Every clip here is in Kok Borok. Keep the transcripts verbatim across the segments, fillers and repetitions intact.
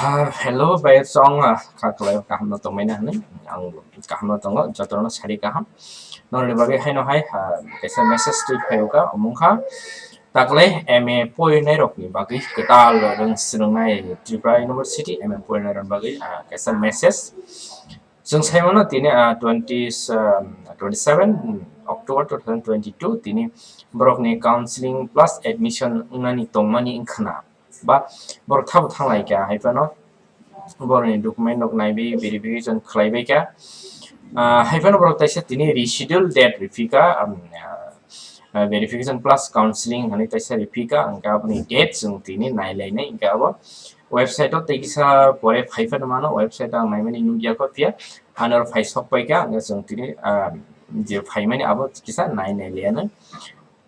Ah, hello, bai song, ah, kha khlai kaham no tongmai na hinwi. Ang kaham no tongo, jotono sari kaham. Norni bagwi haino hai, ah, kaisa message twi phaio ka, omong kha. Taklai M A porinai rokni bagwi kwtal rwng swrwngnai Tripura University M A porinai rokni bagwi, ah, kaisa message. Chwng sai mano tini, ah, twenty, um, twenty-seven October two thousand twenty-two tini borokni counseling plus admission wngnani tongmani wngkhana. Ba borok thabo thanglai kha, hai phano borokni document rok naiwi verification khlaibai kha. Ah, hai phano borok taisa tini reschedule date rifika, um, ah, ah, verification plus counseling hinwi taisa rifika, hwnkhe aboni date chwng tini nailainai, hwnkhe abo website o tei kisa pore phai phano mano, website o ang naimani nukya kho phiya, ano phai sok pai kha, hwnkhe chwng tini, ah, je phaimani abo kisa nai nailainai.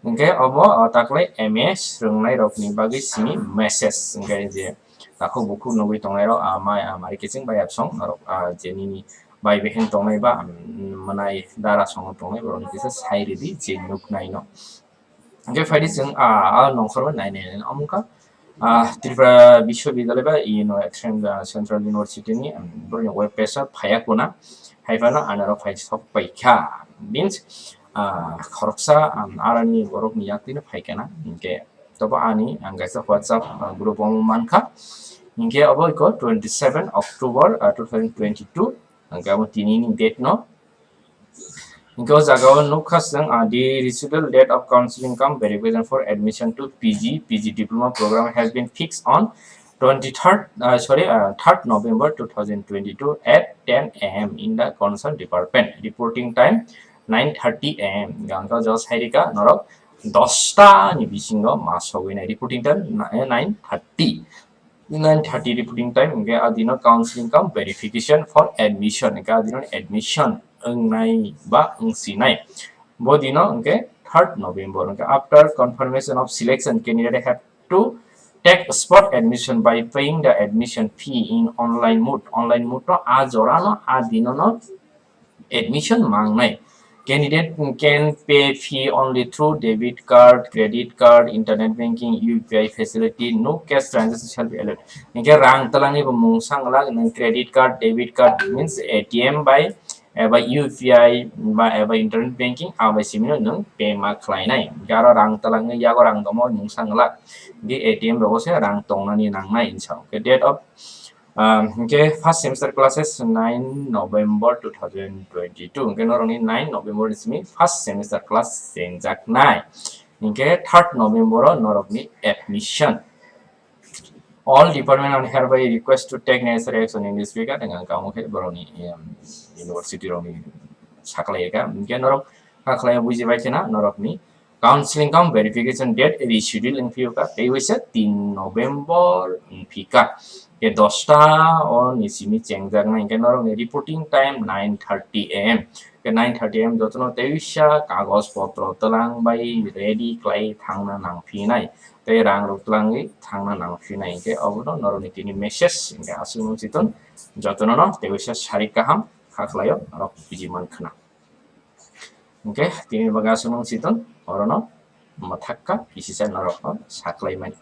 Hwnkhe obo, o, taklai M A swrwngnai rokni bagwi simi message, hwnkhe je takhuk bukhuk nugwi tongnai rok, ah, mai, ah, mari kiching bai absong norok, ah, je nini bai behen tongnai ba, um, mwnai dara songo tongnai borokni kisa sai ridi je nuknai no. Hwnkhe phaidi chwng, ah, ah, nongkhorma nai nai nai omo wngkha, ah, Tripura Biswabidyalaya ba ino Central University ni, um, borokni web page o phaiya kuna, hai phano ano rok phai sok pai kha. Means, ah, khoroksa, um, aroni borokni yaktwino phai kana, hwnkhe tobo ani ang kaisa WhatsApp, ah, group o mankha. Hwnkhe abo iko twenty-seven October, ah, two thousand twenty-two, hwnkhe abo tinini date no. Hwnkhe o jaga o nukha chwng, ah, the residual date of counseling cum verification for admission to P G, P G diploma program has been fixed on twenty-third, ah, sorry, ah, third November two thousand twenty-two at ten A M in the concerned department. Reporting time nine thirty A M. Hwnkhe o jaga sai rika norok dosta ni bisingo ma sogwi nai. Reporting time ni-, nine thirty. Nine thirty reporting time, hwnkhe a dino counseling cum verification for admission, hwnkhe a dino admission wngnai ba wngsinai. Bo dino hwnkhe third November, hwnkhe after confirmation of selection, candidate have to take spot admission by paying the admission fee in online mode. Online mode no a jora no, a dino no admission mangnai. Candidate can pay fee only through debit card, credit card, internet banking, U P I facility, no cash transaction shall be allowed. Hwnkhe rang twlangni bo mung sanglak, nwng credit card, debit card means A T M bai, eba U P I ba eba internet banking, abai simino nwng pay ma khlainai. Hwnkhe aro rang twlangni yago rang tongmo mung sanglak. Hwnkhe A T M rogo se rang tongnani nangnai hinsa. Hwnkhe date of Um, hwnkhe first semester classes nine November two thousand twenty-two. Hwnkhe norokni nine November ni simi first semester class chengjak nai. Hwnkhe third November o norokni admission. All department are hereby request to take necessary action in this regard. Ang kamo khe borokni, um, university rokni saklai ka. Hwnkhe norok saklai buji bai khena norokni counseling cum verification date reschedule wng phiyokha, tei waisa tin November wng phikha. Ke dosta o ni simi chengjak nai, hwnkhe norokni reporting time nine thirty A M. Ke nine thirty A M jotono tei waisa kagoj potro twlang bai ready khlai thangna nang phinai, tei rang rok twlangwi thangna nang phinai, hwnkhe obono norokni tini message, hwnkhe aswk nung chiton jotono no tei waisa sari kaham kha khlaio norok biji man khna. Hwnkhe tini bagwi aswk nung chiton orono mwthakka kisisa norokno saklai mani.